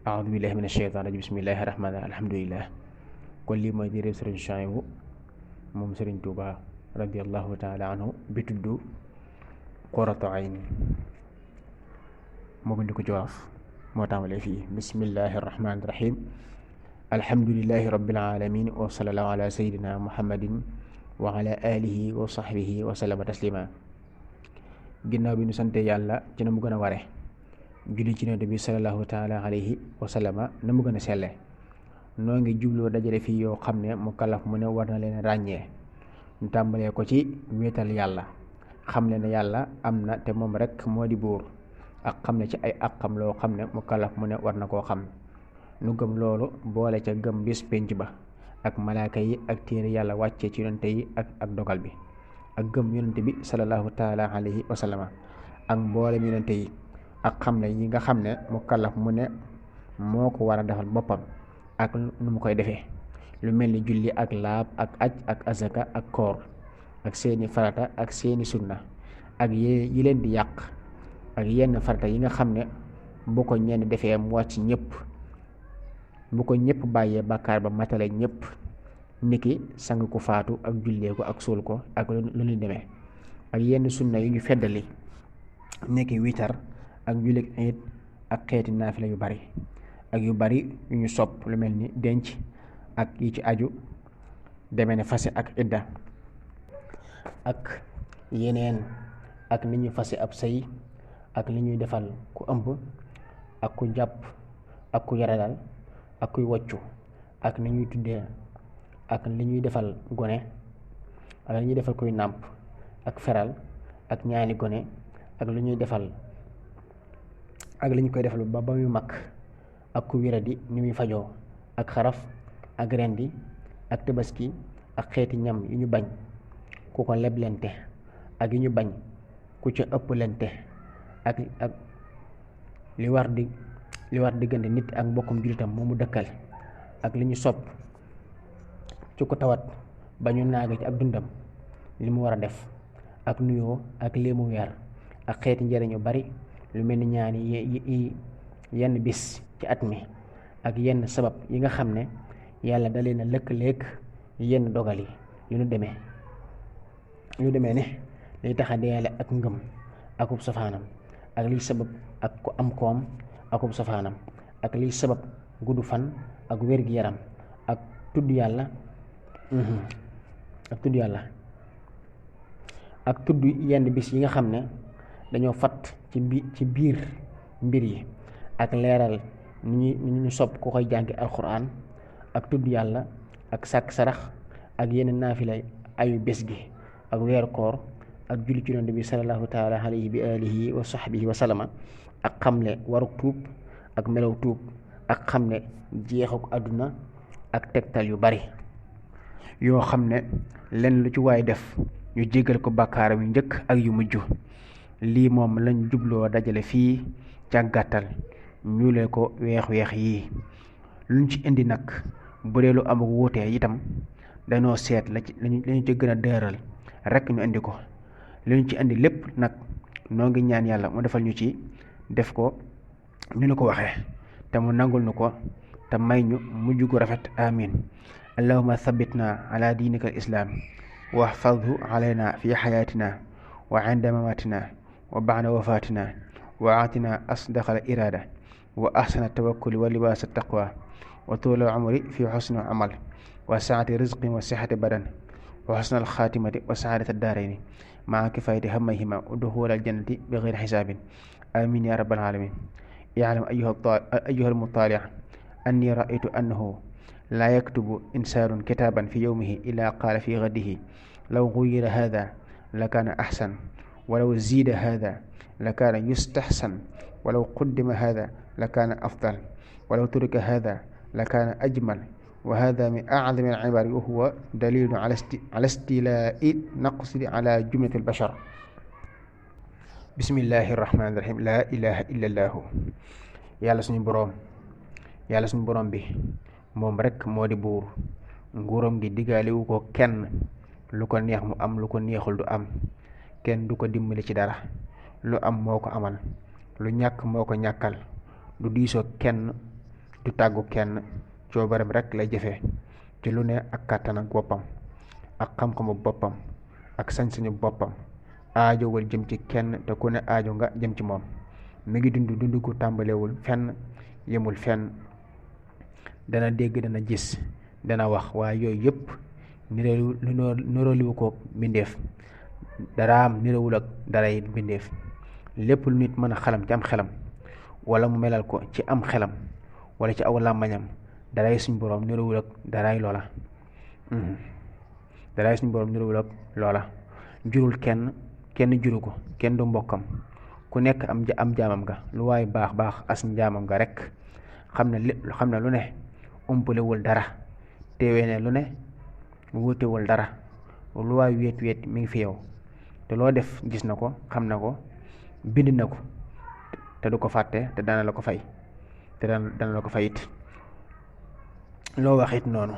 aoudu billahi min asheytaan rajim bismillahi rahmaani rahim alhamdulilah. kon lii mooy di réew sëriñ Chouaïbou moom sëriñ Tuuba radiallahu taala anhu bi tudd Qurratu Ayni moo bind ko ci Wolof moo tàmbalee fii bismillahi rahmaani rahim alhamdulilahi rabbil alamin wa sallallahu ala sayidina muhammadin wa ala alihi wa sahbihi wa sallama taslima. ginnaaw bi nu sante yàlla ci na mu gën a ware julli ci Yonent bi sallallahu taala alayhi wa sallama na mu gën a selle noo ngi jubloo dajale fii yoo xam ne mu kalaf mu ne war na leen ràññee ñu tàmbalee ko ci wéetal yàlla xam ne yàlla am na te moom rek moo di buur ak xam ne ci ay àqam loo xam ne mu kalaf mu ne war na koo xam nu gëm loolu boole ca gëm bis pénc ba ak malaaka yi ak téere yàlla wàccee ci yonente yi ak dogal bi ak gëm yonente bi sallallahu taala alayhi wa sallama ak mboolem yonente yi ak xam ne yi nga xam ne mu kalaf mu ne moo ko war a defal boppam ak nu mu koy defee lu mel ni julli ak laab ak aj ak azaka ak koor ak seeni farata ak seeni sunna ak yi leen di yàq ak yenn farata yi nga xam ne bu ko ñenn defee mu wàcc ñëpp bu ko ñëpp bàyyee bàkkaar ba matale ñëpp niki sang ku faatu ak jullee ko ak suul ko ak lu ñu demee ak yenn sunna yu ñu feddali niki witar ak jullit it ak xeeti naafila yu bari ak yu bari yu ñu sopp lu mel ni denc ak yi ci aju deme ne fase ak idda ak yeneen ak ni ñuy fase ab sëy ak li ñuy defal ku ëmb ak ku jàpp ak ku yaradal ak kuy woccu ak ni ñuy tuddee ak li ñuy defal gone ak li ñuy defal kuy nàmp ak feral ak ñaani gone ak li ñuy defal ak li ñu koy defal ba muy mag ak ku wéradi ni muy fajoo ak xaraf ak rendi ak tabaski ak xeeti ñam yu ñu bañ ku ko leblente ak yu ñu bañ ku ca ëpplente ak li war diggante nit ak mbokkum jullitam moomu dëkkal ak li ñu sopp ci ko tawat ba ñu naaga ci ab dundam li mu war a def ak nuyoo ak léemu weer ak xeeti njëriñ yu bari lu mel ni ñaani yenn bis ci at mi ak yenn sabab yi nga xam ne yàlla da leen a lëkkaleeg yenn dogal yi yu ñu demee ne liy tax a deele ak ngëm akub safaanam ak liy sabab ak ko am koom akub safaanam ak liy sabab gudd fan ak wér-gi-yaram ak tudd yàlla ak tudd yenn bis yi nga xam ne dañoo fat ci biir mbir yi ak leeral ni ñu sopp ku koy jàngi alxuraan ak tudd yàlla ak sàkk sarax ak yenn naafila ayu bés gi ak weeru koor ak julli ci Yonent bi sallallahu taala alayhi bi alihi wa sahbihi wa sallama ak xamle waruk tuub ak melaw tuub ak xam ne jeexuk àdduna ak tegtal yu bari yoo xam ne lenn lu ci waay def ñu jéggal ko bàkkaaram yu njëkk ak yu mujj lii moom lañ jubloo dajale fii ca gàttal ñuulee ko weex-weex yii luñ ci indi nag bu dee lu amuk wuutee itam dañoo seet lañu ci gën a dëral rekk ñu indi ko li ñu ci indi lépp nag noo ngi ñaan yàlla mu defal ñu ci def ko ñu nu ko waxee te mu nangul nu ko te may ñu mujj gu rafet amin allahumma thabbitna ala diinika al islaam wa ahfadhu alayna fi xayaatina wa inda mamatina wa ba'da wafatina wa aatina asdaqal irada wa ahsana tawakkuli wa libaasa taqwa wa tuula umri fi xusni amal wa saati rizqi wa sixati badan wa xusnal xaatimati wa saadati daarayni maa kifaayati hammayhima wa duxuulal jannati bi xeyri xisaabin amin ya rabbal alamin ya'lam ayyuha almutaali' anni ra'aytu annahu laa yaktubu insaanun kitaaban fi yawmihi illaa qaala fi gadihi law guyira haada la kaana axsan walaw ziida haada la kaana yustaxsan walaw quddima haada la kaana afdal walaw turika haada la kaana ajmal wa haada min a'zami al-ibaar wa huwa daliilun ala istilaa'i naqsi ala jumlati al-bashar. bismillahi rahmaani rahiim laa ilaaha illa llaahu yàlla suñu boroom bi moom rekk moo di buur nguuram gi diggaalewu ko kenn lu ko neex mu am lu ko neexul du am kenn du ko dimbali ci dara lu am moo ko amal lu ñàkk moo ko ñàkkal du diisoo kenn du tàggu kenn, coobareem rek lay jëfee ci lu ne ak kàttan ak boppam ak xam-xamu boppam ak sañ-sañu boppam, aajowul jëm ci kenn te ku ne aajo nga jëm ci moom. mi ngi dund gu tàmbalewul fenn yemul fenn, dana dégg dana gis dana wax, waaye yooyu yëpp nirooliwu ko mbindeef, daraam niroowul ak daray mbindeef. lépp lu nit mën a xalam ci am xelam wala mu melal ko ci am xelam wala ci aw làmmañam, daray suñ boroom niroowul ak daray loola. daray suñ boroom niroowul ak loola. jurul kenn juru ko, kenn du mbokkam, ku nekk am jaamam nga, lu waay baax baax as njaamam nga rek. xam na lu ne, umpalewul dara, teewee ne lu ne, wuutewul dara, lu waay wéet mi ngi fi yow, te loo def gis na ko, xam na ko, bind na ko, te du ko fàtte, te dana la ko fay, te dana la ko fayit. loo waxit noonu,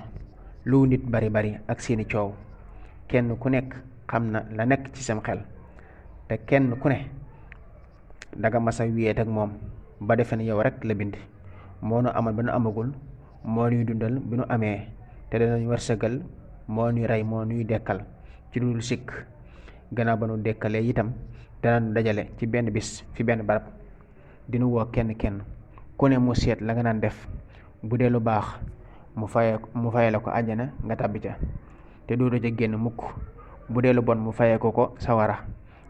lu nit bari ak seeni coow, kenn ku nekk xam na la nekk ci sam xel, te kenn ku ne danga masa wéet ak moom ba defe ne yow rek la bind. moo nu amal ba nu amagul, moo nuy dundal bi nu amee, te danañ wërsëgal, moo nuy rey, moo nuy dekkal ci lu dul sikk. gannaaw ba nu dekkalee itam danañ dajale ci benn bis fi benn barab, dinu woo kenn ku ne mu seet la nga naan def. bu dee lu baax mu faye la ko àjjana nga tàbbi ca, te dootu ca génn mukk. bu dee lu bon mu faye ko sawara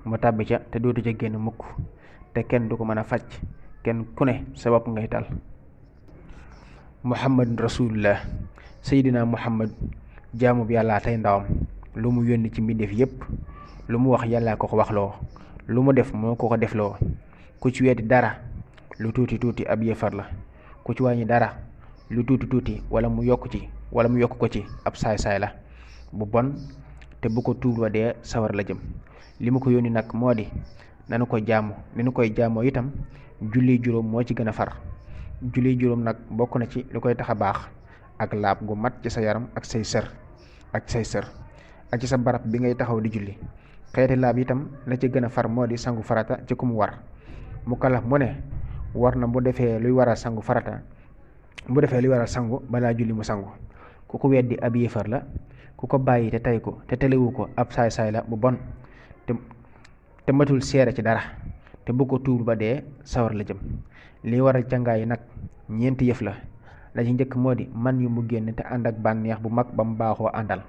mu tàbbi ca, te dootu ca génn mukk. te kenn du ko mën a faj, kenn ku ne sa bopp ngay tal. muhammad rasulullah, seydina muhammad jaamub yàlla tey ndawam, lu mu yónni ci mbindeef yépp, lu mu wax yàlla ko waxloo, lu mu def moo ko defloo. ku ci weddi dara lu tuuti ab yéefar la, ku ci wàññi dara lu tuuti wala mu yokk ko ci ab saay-saay la bu bon, te bu ko tuub wa dee sawar la jëm. li mu ko yónni nag moo di nanu ko jaamu, li nu koy jaamoo itam julli juróom moo ci gën a far. julli juróom nag bokk na ci lu koy tax a baax ak laab gu mat ci sa yaram ak say sër ak ci sa barab bi ngay taxaw di julli. xeeti laab itam la ci gën a far moo di sangu farata ci ku mu war. mu kalaf mu ne war na bu defee luy waral sangu balaa julli mu sangu. ku ko weddi ab yéefar la, ku ko bàyyi te tey ko te telewu ko ab saay-saay la bu bon, te matul seere ci dara, te bu ko tuub ba dee sawar la jëm. li waral càngaay yi nag ñeenti yëf la ci njëkk moo di man yu mu génn te ànd ak bànneex bu mag ba mu baaxoo àndal,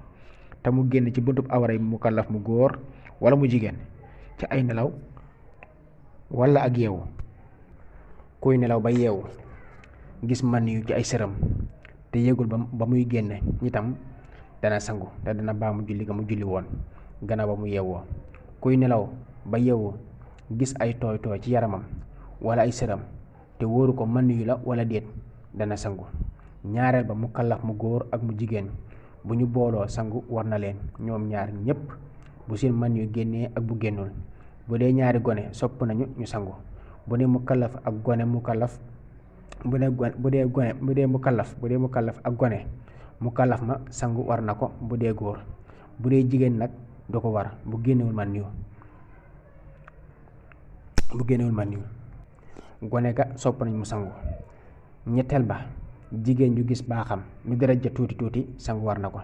te mu génn ci buntub awray mu kallaf mu góor wala mu jigéen, ci ay nelaw wala ak yeewu. kuy nelaw ba yeewu gis man yu ci ay sëram te yëgul ba muy génn itam dana sangu, te dana baamu julli ga mu julli woon gannaaw ba mu yeewoo. kuy nelaw ba yeewu gis ay tooy ci yaramam wala ay sëram te wóoru ko man yu la wala déet, dana sangu. ñaareel ba mu kallaf mu góor ak mu jigéen bu ñu booloo sangu war na leen ñoom ñaar ñépp, bu seen man yu génnee ak bu génnul. bu dee ñaari gone sopp nañu ñu sangu. bu dee mu kallaf ak gone mu kallaf mu kallaf ma sangu war na ko bu dee góor. bu dee jigéen nag du ko war bu génnewul man yu. gone ga sopp nañ mu sangu. ñetteel ba jigéen ju gis baaxam ñu daraja tuuti sangu war na ko.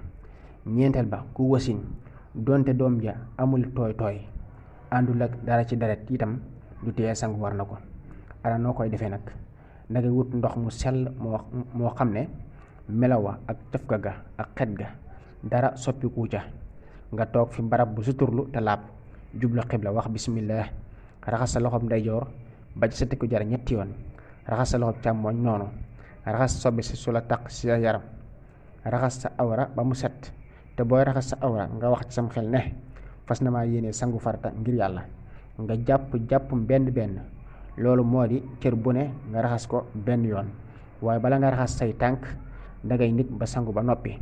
ñeenteel ba ku wasin donte doom ja amul tooy àndul ak dara ci deret itam du tee sangu war na ko. ana noo koy defee nag? danga wut ndox mu sell moo xam ne melawa ak cafka ga ak xet ga dara soppiku ca. nga toog fi barab bu suturlu te laab, jublu xibla, wax bismillah, raxas sa loxob ndeyjoor ba ci sa tikku jar ñetti yoon, raxas sa loxob càmmooñ noonu, raxas sobe si su la taq ci sa yaram, raxas sa awra ba mu set. te booy raxas sa awra nga wax ci sam xel ne fas na maa yéene sangu farata ngir yàlla. nga jàpp benn loolu moo di cër bu ne nga raxas ko benn yoon. waaye bala nga raxas say tànk dangay nit ba sangu ba noppi,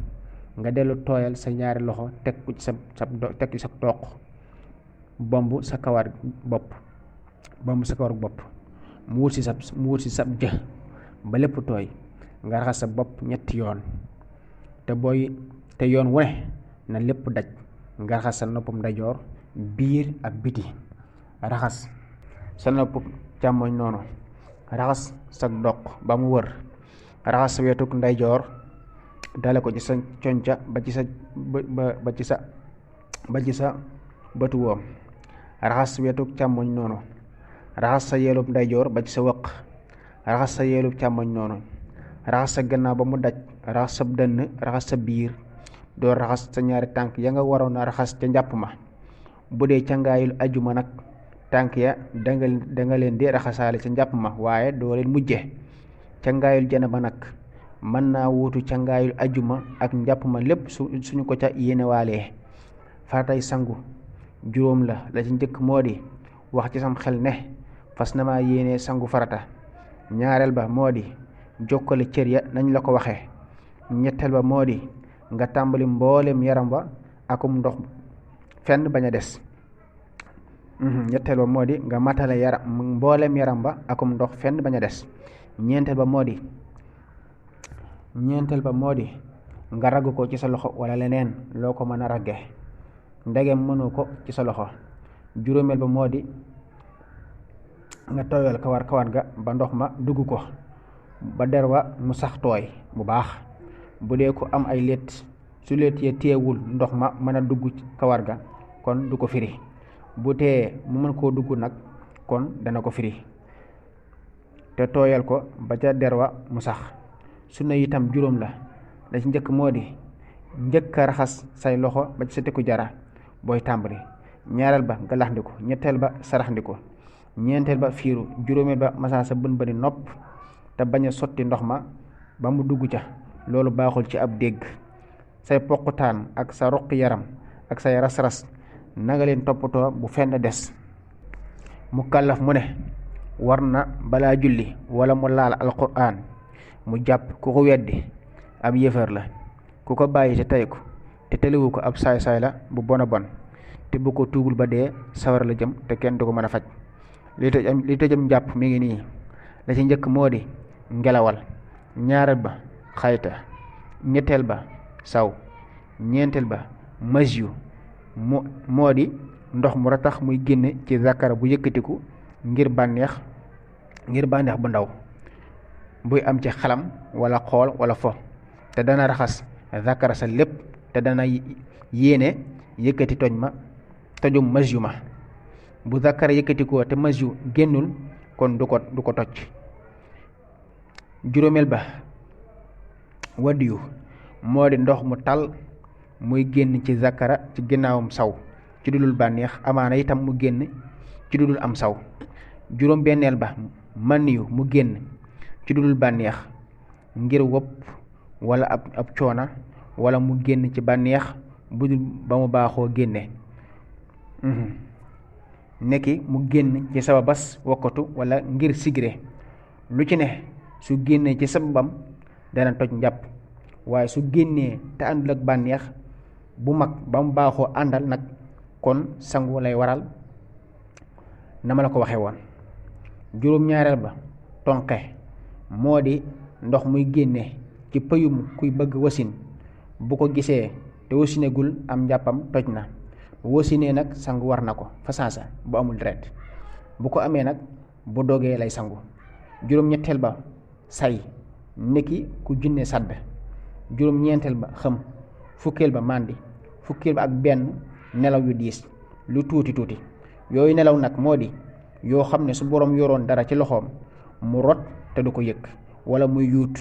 nga dellu tooyal sa ñaari loxo teg ci sa toq, bomb sa kawar bopp mu wut si sa jë ba lépp tooy. nga raxas sa bopp ñetti yoon, te yoon wu ne na lépp daj. nga raxas sa noppam ndeyjoor biir ak biti, raxas sa nopp càmmoñ noonu, raxas sa doq ba mu wër, raxas sa wetuk ndeyjoor dale ko ci sa conca ba ci sa ba ci sa ba ci sa bëtu woom, raxas wetuk càmmoñ noonu, raxas sa yeelub ndeyjoor ba ci sa wëq, raxas sa yeelub càmmoñ noonu, raxas sa gannaaw ba mu daj, raxas sa dënn, raxas sa biir, door raxas sa ñaari tànk ya nga waroon a raxas ca njàpp ma. bu dee cangaayul ajuma nag tànk ya danga leen di raxasaale ca njàpp ma waaye doo leen mujje. cangaayul janaba nag mën naa wuutu cangaayul ajuma ak njàpp ma lépp suñu ko ca yéenewaalee. faratay sangu juróom la ci njëkk moo di wax ci sam xel ne fas na maa yéene sangu farata. ñaareel ba moo di jokkale cër ya nañ la ko waxee. ñetteel ba moo di nga tàmbali mboolem yaram wa akum ndox fenn bañ a des. ñetteel ba moo di nga matale mboolem yaram ba akum ndox fenn bañ a des. ñeenteel ba moo di nga ragg ko ci sa loxo wala leneen loo ko mën a ragge ndegem mënu ko ci sa loxo. juróomeel ba moo di nga tooyal kawar ga ba ndox ma dugg ko ba der wa mu sax tooy bu baax. bu dee ko am ay létt su létt ya teewul ndox ma mën a dugg kawar ga kon du ko firi. bu tee mu mën koo dugg nag kon dana ko firi te tooyal ko ba ca der wa mu sax. sunna itam juróom la ci njëkk moo di njëkk a raxas say loxo ba ci sa tikku jara booy tàmbali. ñaareel ba nga laxndiku. ñetteel ba saraxndiku. ñeenteel ba fiiru. juróomeel ba masaa sa bën bëni nopp te bañ a sotti ndox ma ba mu dugg ca, loolu baaxul ci ab dégg. say poqutaan ak sa roq yaram ak say ras-ras nanga leen toppatoo bu fenn des. mu kàllaf mu ne war na balaa julli wala mu laal alquran mu jàpp. ku ko weddi ab yëfër la. ku ko bàyyi te tey ko te teliwu ko ab saay-saay la bu bon a bon, te bu ko tuubul ba dee sawar la jëm te kenn du ko mën a faj. li tëjam njàpp mi ngi nii. la ci njëkk moo di ngelawal. ñaareel ba xayta. ñetteel ba saw. ñeenteel ba masyu moo di ndox mu ratax muy génne ci zakara bu yëkkatiku ngir bànneex bu ndaw buy am ci xalam wala xool wala fo, te dana raxas zakara sa lépp te dana yéene yëkkati tojum masyu ma. bu zakara yëkkatikoo te masyu génnul kon du ko toj. juróomeel ba wadiyu moo di ndox mu tal muy génn ci zakara ci ginnaawam saw ci dudul bànneex, amaana itam mu génn ci dudul am saw. juróom benneel ba maniyu mu génn ci dudul bànneex ngir wopp wala ab coona, wala mu génn ci bànneex budul ba mu baaxoo génne. nekki mu génn ci sababas wokkatu wala ngir sigre. lu ci ne su génnee ci sababam dana toj njàpp, waaye su génnee te àndul ak bànneex bu mag ba mu baaxoo àndal nag kon sangu lay waral na ma la ko waxee woon. juróom-ñaareel ba tonqe moo di ndox muy génne ci pëyum kuy bëgg wasin. bu ko gisee te wasinegul am njàppam toj na. bu wasinee nag sangu war na ko fa saasa bu amul deret. bu ko amee nag bu dogee lay sangu. juróom-ñetteel ba say nekki ku junne sàdd. juróom-ñeenteel ba xëm. fukkeel ba màndi. fukkeel ba ak benn nelaw yu diis lu tuuti yooyu nelaw nag moo di yoo xam ne su boroom yoroon dara ci loxoom mu rot te du ko yëg wala muy yuut.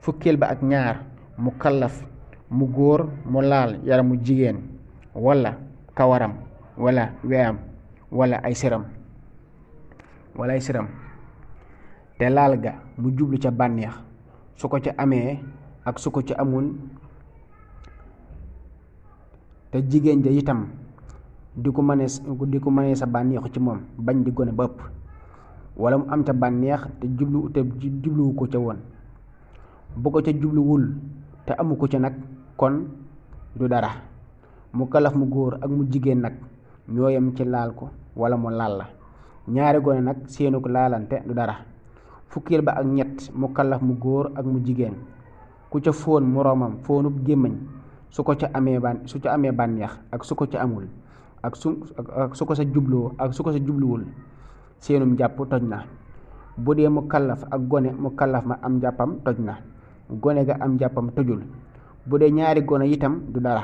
fukkeel ba ak ñaar mu kallaf mu góor mu laal yaramu jigéen wala kawaram wala weyam wala ay séram te laal ga mu jublu ca bànneex su ko ca amee ak su ko ca amul, te jigéen ja itam di ko mënee sa bànneexu ci moom bañ di gone ba ëpp, wala mu am ca bànneex te jubluwu ko ca woon. bu ko ca jubluwul te amu ko ca nag kon du dara. mu kalaf mu góor ak mu jigéen nag ñoo yem ci laal ko wala mu laal la. ñaari gone nag seenu ko laalante du dara. fukkeel ba ak ñett mu kalaf mu góor ak mu jigéen ku ca fóon moroomam fóonub gémmiñ su ca amee bànneex ak su ko ca amul, ak su ko sa jubloo ak su ko sa jubluwul seenum jàpp toj na. bu dee mukallaf ak gone mukallaf ma am njàppam toj na, gone ga am njàppam tojul. bu dee ñaari gone itam du dara.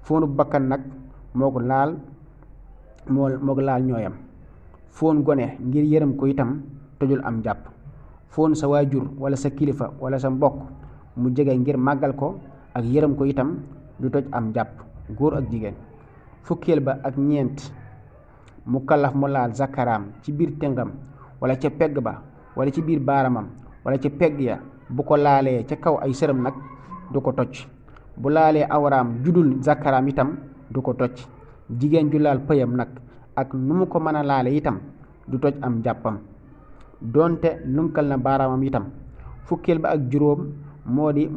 fóonu bakkan nag moo ko laal ñooyam. fóon gone ngir yërëm ko itam tojul am njàpp. fóon sa waajur wala sa kilifa wala sa mbokk mu jege ngir màggal ko ak yërëm ko itam du toj am njàpp, góor ak jigéen. fukkeel ba ak ñeent mukallaf mu laal zakaraam ci biir tëngam wala ca pegg ba wala ci biir baaramam wala ca pegg ya, bu ko laalee ca kaw ay sërëm nag du ko toj. bu laalee awraam judul zakaraam itam du ko toj. jigéen ju laal pëyam nag ak nu mu ko mën a laale itam du toj am njàppam doonte lunkal na baaraamam itam. fukkeel ba ak juróom moo di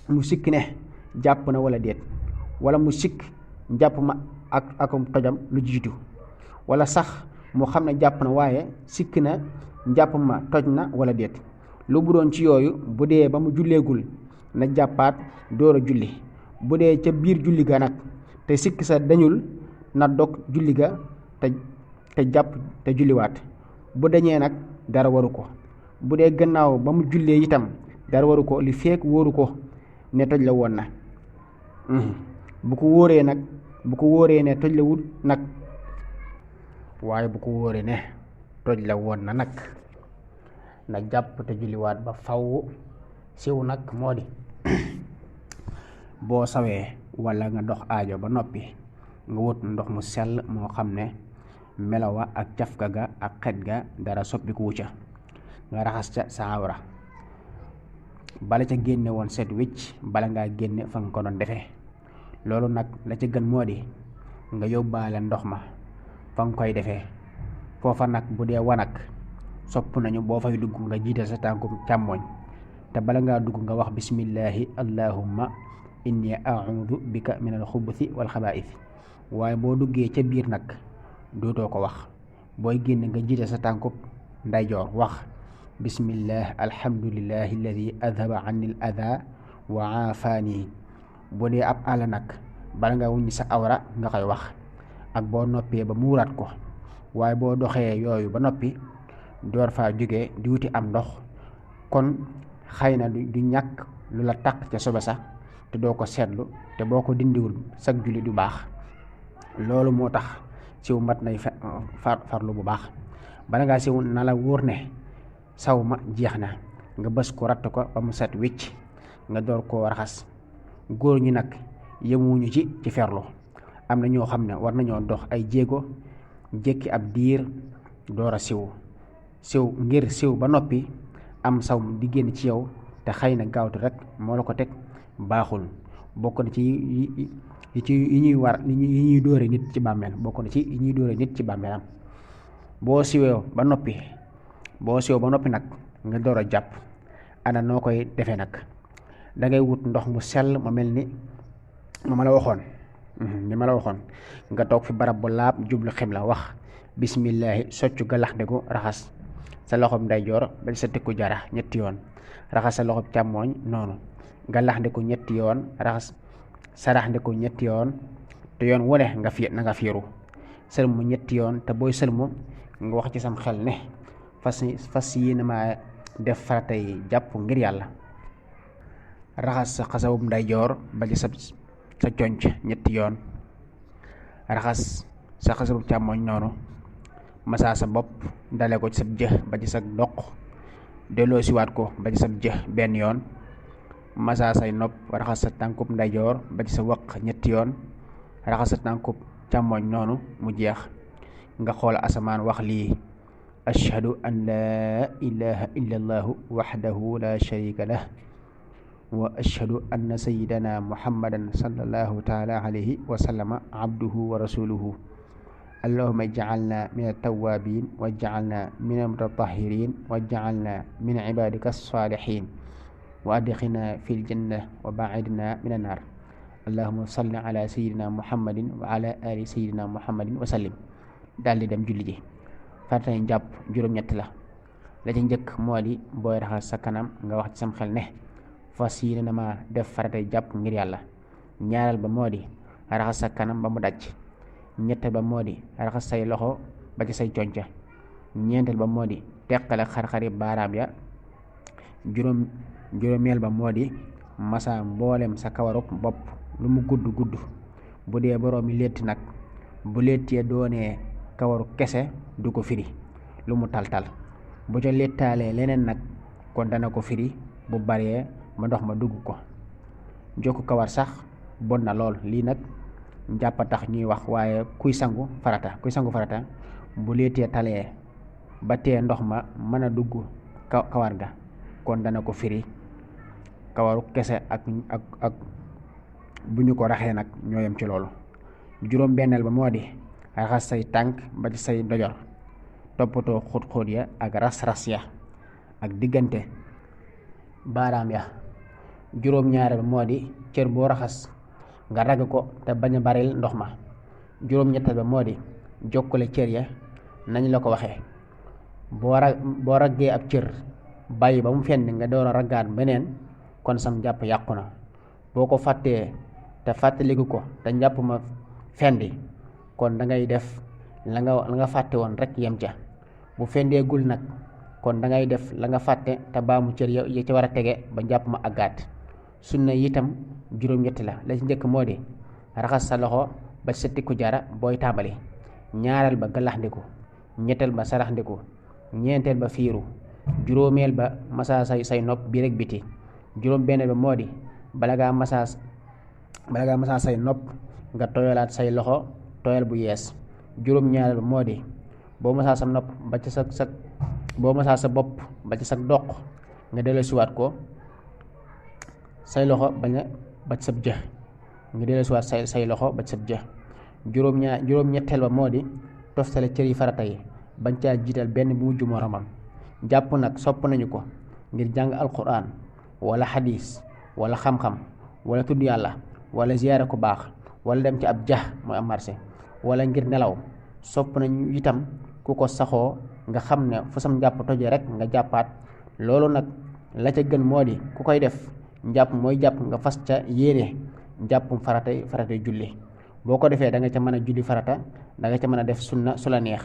mu sikk ne jàpp na wala déet, wala mu sikk njàpp ma akum tojam lu jiitu, wala sax mu xam ne jàpp na waaye sikk na njàpp ma toj na wala déet. lu bu doon ci yooyu, bu dee ba mu julleegul na jàppaat door a julli. bu dee ca biir julli ga nag te sikk sa dañul na dog julli ga te jàpp te julliwaat. bu dañee nag dara waru ko. bu dee gannaaw ba mu jullee itam dara waru ko li feek wóoru ko ne toj la woon na. bu ko wóoree ne toj la wut nag, waaye bu ko wóoree ne toj la woon na nag na jàpp te julliwaat ba faw. siw nag moo di boo sawee walla nga dox aajo ba noppi nga wut ndox mu sell moo xam ne melowa ak cafka ga ak xet ga dara soppiku wu ca, nga raxas ca sa awra bala ca génne woon set wicc bala ngaa génne fa nga ko doon defee. loolu nag la ca gën moo di nga yóbbaale ndox ma fa nga koy defee. foofa nag bu dee wanag sopp nañu boo fay dugg nga jiital sa tànkum càmmooñ, te bala ngaa dugg nga wax bismillahi allahumma inni a'udhu bika min alxubuthi wal xabaa'ith. waaye boo duggee ca biir nag dootoo ko wax. booy génn nga jiital sa tànkub ndeyjoor wax bismillah alhamdulillahi alladi adhaba anni al adha wa aafaani. bu dee ab àll nag bala nga wuññi sa awra nga koy wax ak boo noppee ba muuraat ko. waaye boo doxee yooyu ba noppi door faa jóge di wuti am ndox, kon xëy na du ñàkk lu la taq ca sobe sax te doo ko seetlu, te boo ko dindiwul sag julli du baax. loolu moo tax siw mat nay farlu bu baax. bala ngaa siw na la wóor ne saw ma jeex na, nga bës ko ratt ko ba mu set wicc nga door koo raxas. góor ñi nag yemuñu ci ferlu. am na ñoo xam ne war nañoo dox ay jéego jékki ab diir door a siw ngir siw ba noppi am saw di génn ci yow te xëy na gaawtu rek moo la ko teg baaxul. bokk na ci yi ñuy dóore nit ci bàmmeel, bokk na ci yi ñuy dóore nit ci bàmmeelam. boo siwee ba noppi nag nga door a jàpp. ana noo koy defee nag? dangay wut ndox mu sell ma mel ni ma la waxoon nga toog fi barab bu laab jublu xibla wax bismillahi soccu galaxndiku raxas sa loxob ndeyjoor ba sa tikku jara ñetti yoon, raxas sa loxob càmmooñ noonu, galaxndiku ñetti yoon, raxas saraxndiku ñetti yoon, te yoon wu ne na nga fiiru. sëlmu ñetti yoon, te booy sëlmu nga wax ci sam xel ne fas yéene ma def faratay jàpp ngir yàlla. raxas sa xasawub ndeyjoor ba ci sa conc ñetti yoon, raxas sa xasawub càmmooñ noonu, masaa sa bopp dale ko ci sa jë ba ci sa doq, delloo siwaat ko ba ci sa jë benn yoon, masaa say nopp, raxas sa tànkub ndeyjoor ba ci sa waq ñetti yoon, raxas sa tànkub càmmooñ noonu mu jeex. nga xool asamaan wax lii ashhadu an laa ilaha illa allahu waxdahu la sharika lah wa ashhadu anna sayyidana muhammadan sallallahu taala alayhi wa sallama abduhu wa rasuluhu. allahumma ij'alna min at-tawwabin wa ij'alna min al-mutatahhirin wa ij'alna min ibadika as-salihin wa adkhilna fil janna wa ba'idna min an-nar. allahumma salli ala sayyidina muhammadin wa ala ali sayyidina muhammadin wa sallim. daldi dem julli ji. faratay njàpp juróom-ñett la ci njëkk moo di booy raxas sa kanam nga wax ci sam xel ne fas yéene na ma def faratay jàpp ngir yàlla. ñaareel ba moo di raxas sa kanam ba mu daj. ñetteel ba moo di raxas say loxo ba ci say conca. ñeenteel ba moo di teqale xar-xari baaraam ya. juróomeel ba moo di masa mboolem sa kawaruk bopp lu mu gudd gudd, bu dee boroomi létt nag bu létt ya doonee kawaru kese du ko firi lu mu tal-tal, bu ca léttaalee leneen nag kon dana ko firi bu baree ba ndox ma dugg ko. jokku kawar sax bon na lool, lii nag njàpp tax ñuy wax, waaye kuy sangu farata bu léttee talee ba tee ndox ma mën a dugg kawar ga kon dana ko firi kawaru kese ak bu ñu ko raxee nag ñoo yem ci loolu. juróom benneel ba moo di raxas say tànk ba ci say dojor, toppatoo xóot-xóot ya ak ras-ras ya ak diggante baaraam ya. juróom ñaareel ba moo di cër boo raxas nga ragg ko te bañ a baril ndox ma. juróom ñetteel ba moo di jokkale cër ya nañ la ko waxee, boo raggee ab cër bàyyi ba mu fenn nga door a raggaat beneen kon sam njàpp yàqu na. boo ko fàttee te fàttaliku ko te njàpp ma fendi kon dangay def la nga fàtte woon rek yem ca. bu fendeegul nag kon dangay def la nga fàtte te baamu cër ya ci war a tege ba njàpp ma àggaat. sunna itam juróom-ñetti la ci njëkk moo di raxas sa loxo ba sa tikku jara booy tàmbali, ñaareel ba galaxndiku, ñetteel ba saraxndiku, ñeenteel ba fiiru, juróomeel ba masa say nopp bi rek biti, juróom benneel ba moo di bala ngaa masa say nopp nga tooyalaat say loxo tooyal bu yees. juróom ñaareel ba moo di boo masa sa nopp ba ci boo masa sa bopp ba ci sa doq nga delloosiwaat ko say loxo ba ci sab jë nga delloosiwaat say loxo ba ci sab jë. juróom ñetteel ba moo di toftale cër yi farata yi bañ caa jiital benn bu mujj moromam. jàpp nag sopp nañu ko ngir jàng alquran wala xadiis wala xam-xam wala tudd yàlla wala ziyaare ku baax wala dem ci ab jax mooy am marché wala ngir nelaw. sopp nañu itam ku ko saxoo nga xam ne fu sam njàpp toje rek nga jàppaat. loolu nag la ca gën moo di ku koy def njàpp mooy jàpp nga fas ca yéene njàppum faratay julli. boo ko defee da nga ca mën a julli farata, da nga ca mën a def sunna su la neex.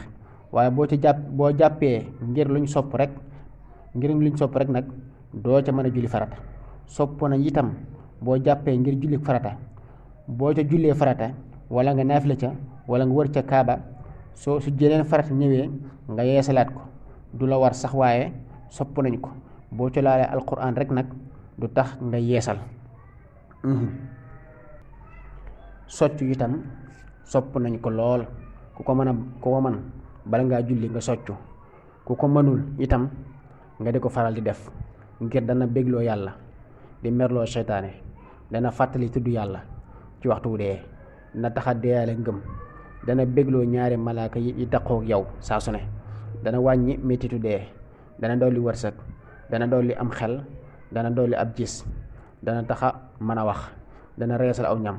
waaye boo jàppee ngir luñ sopp rek nag doo ca mën a julli farata. sopp na itam boo jàppee ngir julli farata, boo ca jullee farata wala nga naafila ca wala nga wër ca kaaba, su jeneen farata ñëwee nga yeesalaat ko, du la war sax waaye sopp nañ ko. boo ca laalee alquran rek nag du tax nga yeesal. soccu itam sopp nañ ko lool, ku ko mën bala ngaa julli nga soccu. ku ko mënul itam nga di ko faral di def ngir dana bégloo yàlla, di merloo seytaane, dana fàttali tudd yàlla ci waxtu wu dee, dana taxa deeyaale ngëm, dana bégloo ñaari malaaka yi daqoog yow saa su ne, dana wàññi mettitu dee, dana dolli wërsëg, dana dolli am xel, dana dolli ab gis, dana taxa mën a wax, dana reesal aw ñam,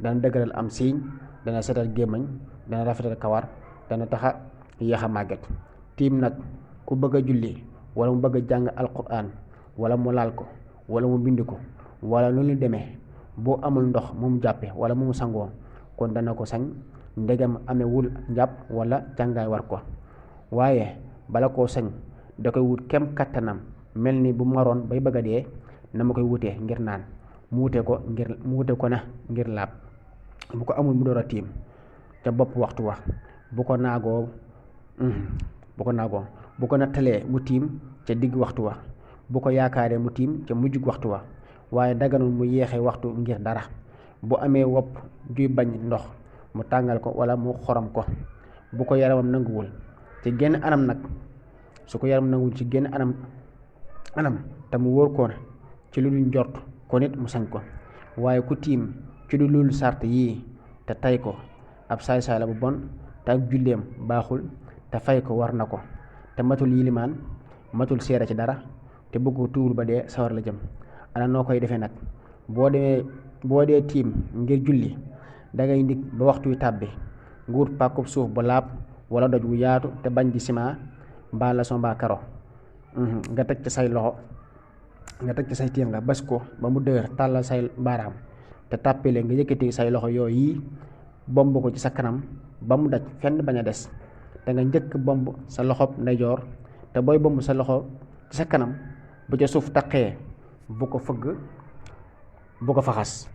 dana dëgëral am siiñ, dana setal gémmañ, dana rafetal kawar, dana taxa yéex a màgget. tiim nag ku bëgg a julli wala mu bëgg a jàng alquran wala mu laal ko wala mu bind ko wala lu ñu demee, boo amul ndox mu jàppe wala mu sangoo kon dana ko sañ ndegam amewul njàpp wala jàngaay war ko. waaye bala koo sañ da koy wut kem kattanam, mel ni bu maroon bay bëgg a dee na ma koy wutee ngir naan, mu wute ko na ngir laab. bu ko amul mu door a tiim ca bopp waxtu wa, bu ko naagoo bu ko nattalee mu tiim ca digg waxtu wa, bu ko yaakaaree mu tiim ca mujjug waxtu wa. waaye daganul mu yeexee waxtu ngir dara. bu amee wopp juy bañ ndox mu tàngal ko wala mu xorom ko. bu ko yaramam nanguwul ci genn anam nag, su ko yaram nanguwul ci genn anam te mu wóor ko ci lu dul njort ko nit mu sañ ko. waaye ku tiim ci lu dul sart yii te tay ko ab saay-saay la bu bon, te ak julleem baaxul, te fay ko war na ko, te matul yilimaan, matul seere ci dara, te bëgg ko tuubul ba dee sawar la jëm. ana noo koy defee nag? boo dee tiim ngir julli dangay ndig ba waxtu wi tàbbi, nga wut pàkkub suuf bu laab wala doj wu yaatu te bañ di ciment mbaa lason mbaa karo, nga teg ci say loxo, nga teg ci say téem nga bës ko ba mu dëgër, tàllal say baaraam te tàppale nga yëkkati say loxo yooyu bomb ko ci sa kanam ba mu daj fenn bañ a des. te nga njëkk bomb sa loxob ndeyjoor te booy bomb sa loxo ci sa kanam bu ca suuf taqee bu ko fëgg bu ko faxas